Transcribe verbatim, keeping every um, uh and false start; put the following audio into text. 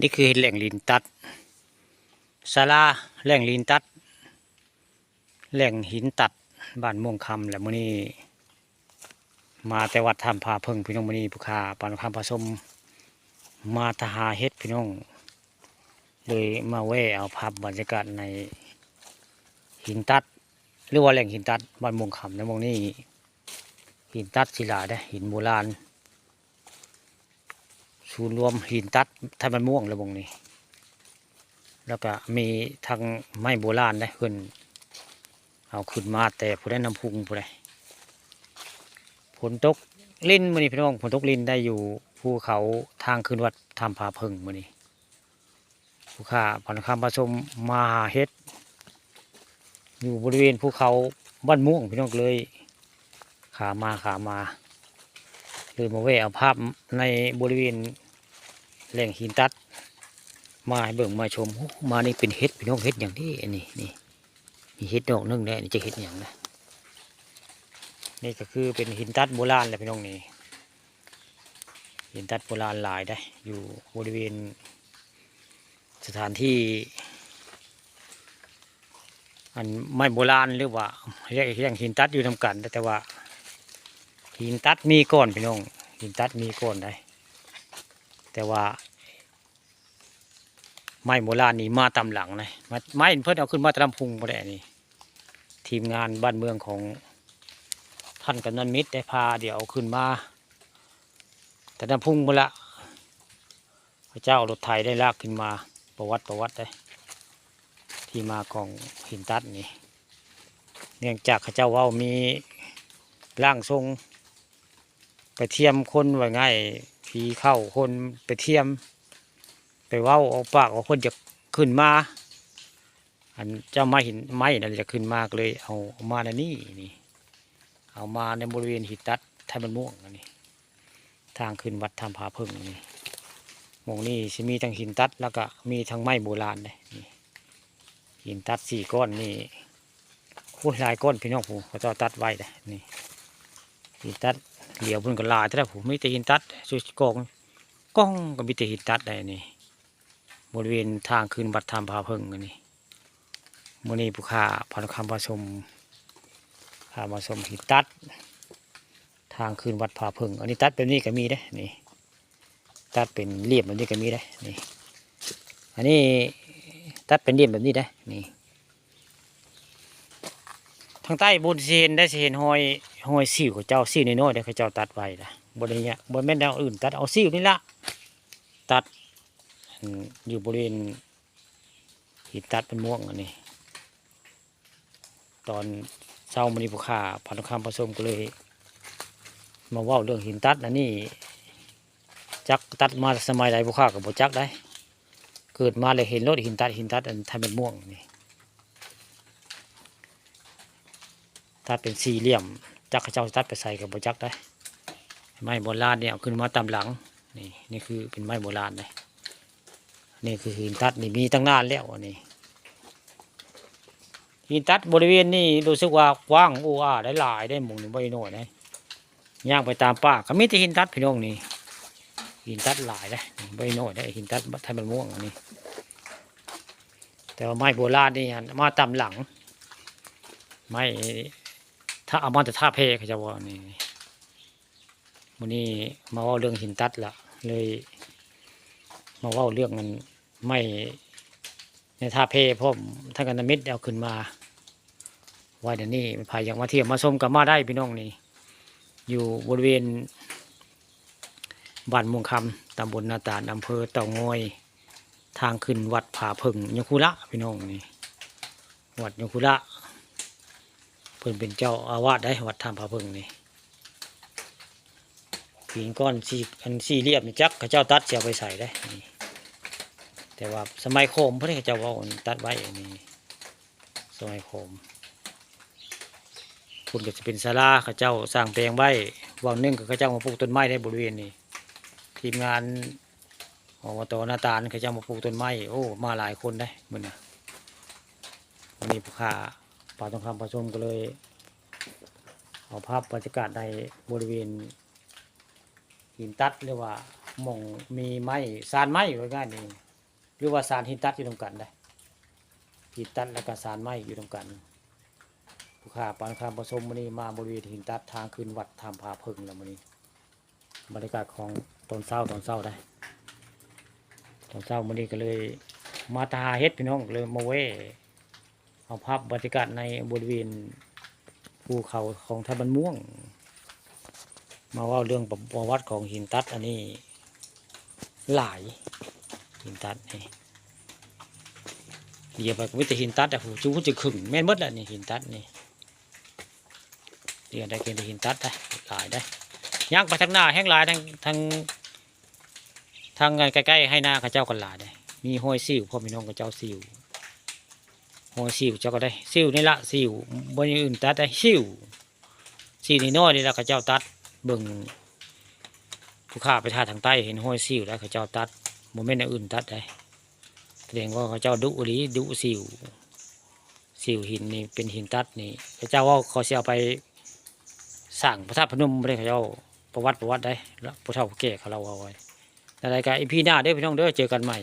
นี่คือแหล่งหินตัด ศาลาแหล่งหินตัด แหล่งหินตัดบ้านม่วงคำ และมื้อนี้มาแต่วัดถ้ำผาเพิ่งพี่น้อง มื้อนี้ผู้ข้าปานคำผสมมาตะหาเห็ดพี่น้อง เลยมาแวะเอาภาพบรรยากาศในหินตัด หรือว่าแหล่งหินตัดบ้านม่วงคำในหม่องนี้ หินตัดศิลาเด้ หินโบราณ ศูนย์รวมหินตัดไทบ้านม่วงละหม่องนี้ แล้วก็มีทั้งไม้โบราณเด้ เพิ่นเอาขึ้นมาแต่ผู้ใดน้ำพุงผู้ใด ฝนตกรินมื้อนี้พี่น้อง ฝนตกรินได้อยู่ภูเขาทางขึ้นวัดถ้ำผาเพิ่งมื้อนี้ ผู้ข้าปานคำผสมมาหาเห็ด อยู่บริเวณภูเขาบ้านม่วงพี่น้อง เลยขามาขามา เลยมาแวะเอาภาพในบริเวณแหล่งหินตัด มาให้เบิ่งมาชม โอ้ มานี่เป็นเห็ดพี่น้อง เห็ดหยังนี่ อันนี้นี่ มีเห็ดดอกหนึ่งแน่ นี่จะเห็ดหยังนะ นี่ก็คือเป็นหินตัดโบราณแหละพี่น้อง นี่ หินตัดโบราณหลายได้ อยู่บริเวณสถานที่ อันไม้โบราณหรือว่าเรียกเรียกหินตัดอยู่นำกัน แต่ว่าหินตัดมีก่อนพี่น้อง หินตัดมีก่อนได้ แต่ว่าไม้โบราณนี่มาตามหลังนะ ไม้ ไม้เพิ่นเอาขึ้นมาตามพุงบ่ได้นี่ ทีมงานบ้านเมืองของท่านกำนันมิตรได้พาเดี๋ยวเอาขึ้นมา แต่น้ำพุงหมดละ พระเจ้าเอารถไถได้ลากขึ้นมา ประวัติประวัติได้ ที่มาของหินตัดนี่ เนื่องจากเขาเจ้าเว้ามีร่างทรง ไปเทียมคนว่าง่าย ผีเข้าคนไปเทียม ไปเว้าเอาปากเอาคนจะขึ้นมา อันเจ้าไม้หินไม้นั่นจะขึ้นมาก็เลยเอาเอามาในนี่นี่ เอามาในบริเวณหินตัดไทบ้านม่วงอันนี้ ทางขึ้นวัดถ้ำผาเพิ่งนี่ หม่องนี้สิมีทั้งหินตัดแล้วก็มีทั้งไม้โบราณเด้นี่ หินตัดสี่ก้อนนี่ โอ้ย หลายก้อนพี่น้องผู้เขาเจ้าตัดไว้เด้นี่ หินตัดเหลียวเพิ่นก็หลายแต่ละผู้ มีแต่หินตัดสุดกอง กองก็มีแต่หินตัดได้นี่ บริเวณทางขึ้นวัดถ้ำผาเพิ่งอันนี้ มื้อนี้ผู้ข้าพานคำผสม พามาชมหินตัด ทางขึ้นวัดผาเพิ่ง อันนี้ตัดแบบนี้ก็มีเด้นี่ ตัดเป็นเหลี่ยมแบบนี้ก็มีเด้นี่ อันนี้ตัดเป็นเหลี่ยมแบบนี้เด้นี่ ทางใต้บุญสิเห็นได้สิเห็นห้อยห้อยสิวเขาเจ้า สิวน้อยๆเด้เขาเจ้าตัดไว้นะ บ่ได้เนี่ย บ่แม่นแนวอื่น ตัดเอาสิวนี่ละ ตัด อันอยู่บริเวณหินตัดเป็นม่วงอันนี้ ตอนเช้ามื้อนี้ผู้ข้าพานคำผสมก็เลย มาเว้าเรื่องหินตัดอันนี้ จักตัดมาสมัยใดผู้ข้าก็บ่จักได้ เกิดมาเลยเห็นรถหินตัด หินตัดอันไทบ้านม่วงนี่ ตัดเป็นสี่เหลี่ยม จักเขาเจ้าตัดไปใส่ก็บ่จักได้ ไม้โบราณเนี่ยเอาขึ้นมาตามหลัง นี่ นี่คือเป็นไม้โบราณเลย นี่คือหินตัดนี่มีตั้งนานแล้วอันนี้ หินตัดบริเวณนี้รู้สึกว่ากว้างอู้อ้าได้หลายได้หมู่นี่บ่น้อยนะ ย่างไปตามป่าก็มีแต่หินตัดพี่น้องนี่ หินตัดหลายได้บ่น้อยได้ หินตัดไทบ้านม่วงอันนี้ แต่ว่าไม้โบราณนี่หั่นมาตามหลัง ไม้ ถ้าเอามาแต่ท่าแพเขาเจ้าว่านี่ มื้อนี้มาเว้าเรื่องหินตัดละ เลยมาเว้าเรื่องอันไม้ในท่าแพ พร้อมท่านกำนันมิตรเอาขึ้นมาไว้เดี๋ยวนี้ ไผอยากมาเที่ยวมาชมก็มาได้พี่น้องนี่ อยู่บริเวณบ้านม่วงคำ ตำบลนาตาล อำเภอเต่างอย ทางขึ้นวัดผาเพิ่งยคุระพี่น้องนี่ วัดยคุระ เพิ่นเป็นเจ้าอาวาสได้ วัดถ้ำผาเพิ่งนี่ หินก้อนสี่ อันสี่เหลี่ยมนี่จักเขาเจ้าตัดสิเอาไปใส่ได้นี่ แต่ว่าสมัยขอมเพิ่นเขาเจ้าเว้าอันตัดไว้อันนี้ สมัยขอม พุ้นก็จะเป็นศาลาเขาเจ้าสร้างแปลงไว้ วังหนึ่งก็เขาเจ้ามาปลูกต้นไม้ได้บริเวณนี้ ทีมงาน อบต นาตาลเขาเจ้ามาปลูกต้นไม้ โอ้ มาหลายคนได้มื้อนี้ วันนี้ผู้ข้าปานทองคำผสมก็เลย เอาภาพบรรยากาศในบริเวณหินตัด หรือว่าหม่องมีไม้ ซานไม้ว่าง่ายนี่ หรือว่าสานหินตัดอยู่นำกันได้ หินตัดแล้วก็สานไม้อยู่นำกัน ผู้ข้าปานคำประสมมื้อนี้มาบริเวณหินตัดทางขึ้นวัดถ้ำผาเพิ่งแล้วมื้อนี้ บรรยากาศของตอนเช้า ตอนเช้าได้ ตอนเช้ามื้อนี้ก็เลยมาตาหาเห็ดพี่น้อง เลยมาแวะเอาภาพบรรยากาศในบริเวณภูเขาของท่าบ้านม่วง มาเว้าเรื่องประวัติของหินตัดอันนี้หลาย หินตัดนี่ เดี๋ยวไปก็มีแต่หินตัดอะ ผู้จูผู้จะขึงแม่นหมดแหละนี่ หินตัดนี่ เดี๋ยวได้กินแต่หินตัดได้ หลายได้ ย่างไปทางหน้าแห้งหลาย ทาง ทาง ทางใกล้ๆให้นาเขาเจ้าก็หลายได้ มีห้อยซิ่ว พ่อพี่น้องเขาเจ้าซิ่ว ห้อยซิ่วเจ้าก็ได้ ซิ่วนี่ละ ซิ่ว บ่อย่างอื่นตัดได้ ซิ่ว ซิ่วน้อยๆนี่ละเขาเจ้าตัด เบิ่ง ผู้ข้าไปถ่ายทางใต้เห็นห้อยซิ่วแล้วเขาเจ้าตัด บ่แม่นอย่างอื่นตัดได้ แสดงว่าเขาเจ้าดุอีหลี ดุซิ่ว ซิ่วหินนี่เป็นหินตัดนี่ เขาเจ้าว่าเขาสิเอาไปสร้างพระธาตุพนมบ่ได้ เขาเจ้าประวัติ ประวัติได้ แล้วผู้เฒ่าผู้แก่เขาเล่าเอาไว้ อะไรก็อีพีหน้าเด้อพี่น้องเด้อ เจอกันใหม่